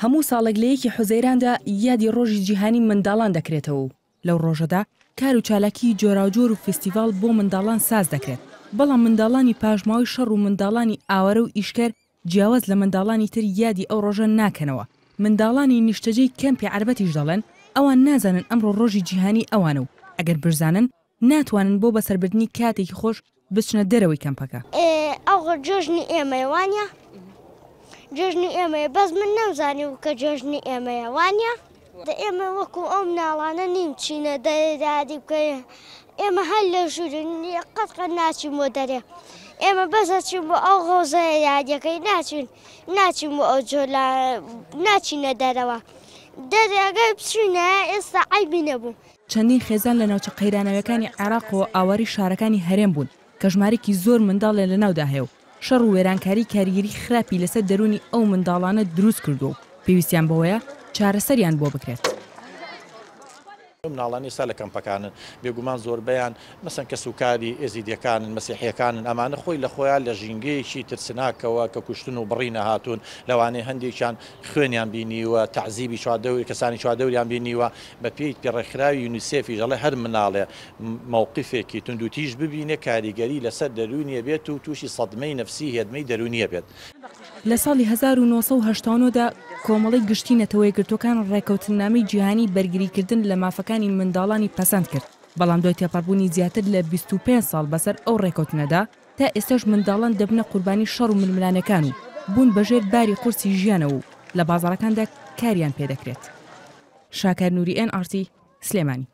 هەموو ساڵێک لە یەکی حوزەیراندا یادی ڕۆژی جیهانی منداڵان دەکرێتەوە و لەو ڕۆژەدا کار و چالاکیی جۆراوجۆر و فیستیڤاڵ بۆ منداڵان ساز دەکرێت، بەڵام منداڵانی پاشماوەی شەڕ و منداڵانی ئاوارە و ئیشکەر جیاواز لە منداڵانی تر یادی ئەو ڕۆژە ناکەنەوە، منداڵانی نیشتەجێی کەمپی عەربەتیش دەڵێن ئەوان نازانن ئەمڕۆ ڕۆژی جیهانیی ئەوانە و ئەگەر بشزانن ناتوانن بۆ بەسەربردنی کاتێکی خۆش بچنە دەرەوەی کەمپەکە. ئەوە جەژنی ئێمەیە وانە؟ جەژنی ئێمەیە بەس من نەمزانی بوو کە جەژنی ئێمەیە وانە؟ ئێمە وەکو ئەو مناڵانە نین چینە دەرێ دادی بکەین ئێمە هەر لە ژوورین قەت قەت ناچین بۆ دەرێ ئێمە بەس ئەچین بۆ ئەو غەوزەیە یاریەکەی ناچین ناچین بۆ ئەو جۆلا ناچینە دەرەوە دەرێ ئەگەر بچینە ئێستا عەیبی نەبوو. چەندین خێزان لە ناوچە قەیراناویەکانی عێراقەوە ئاوارەی شارەکانی هەرێم بوون کە ژمارەیەکی زۆر منداڵیان لەناودا هەیە و شەڕ و وێرانکاری کاریگەری خراپی لەسەر دەروونی ئەو منداڵانە دروست کردووە و پێویستیان بەوەیە چارەسەریان بۆ بکرێت. مناڵان ئێستا لە کەمپەکانن، بێگومان زۆربەیان مەسەن کەسوکاری ئێزیدیەکانن، مەسیحیەکانن، ئەمانە خۆی لە خۆیان لە ژینگەیەکی ترسناکەوە کە کوشتن و بڕینە هاتوون، لەوانەیە هەندێکیان خوێنیان بینیوە، تەعزیبی چواردەوری کەسانی چواردەوریان بینیوە، بە پێی ڕێکخراوی یونیسێفیش ئەڵێ هەر مناڵێ مەوقیفێکی توندوتیژ ببینێ کاریگەری لەسەر دەروونی ئەبێت و تووشی سەدمەی نەفسی هێدمەی دەروونی ئەبێت. لە ساڵی 1989 دا کۆمەڵەی گشتی نەتەوەیەکگرتووەکان ڕێکەوتننامەی جیهانی بەرگریکردن لە مافەکانی منداڵانی پەسەند کرد، بەڵام دوای تێپەڕبوونی زیاتر لە 25 ساڵ بەسەر ئەو ڕێکەوتنەدا، تا ئێستاش منداڵان دەبنە قوربانی شەڕ و ململانێکان و بوون بەژێر باری قورسی ژیانەوە و لە بازاڕەکاندا کاریان پێدەکرێت. شاکار نوری ئێن ئاڕ تی، سلێمانی.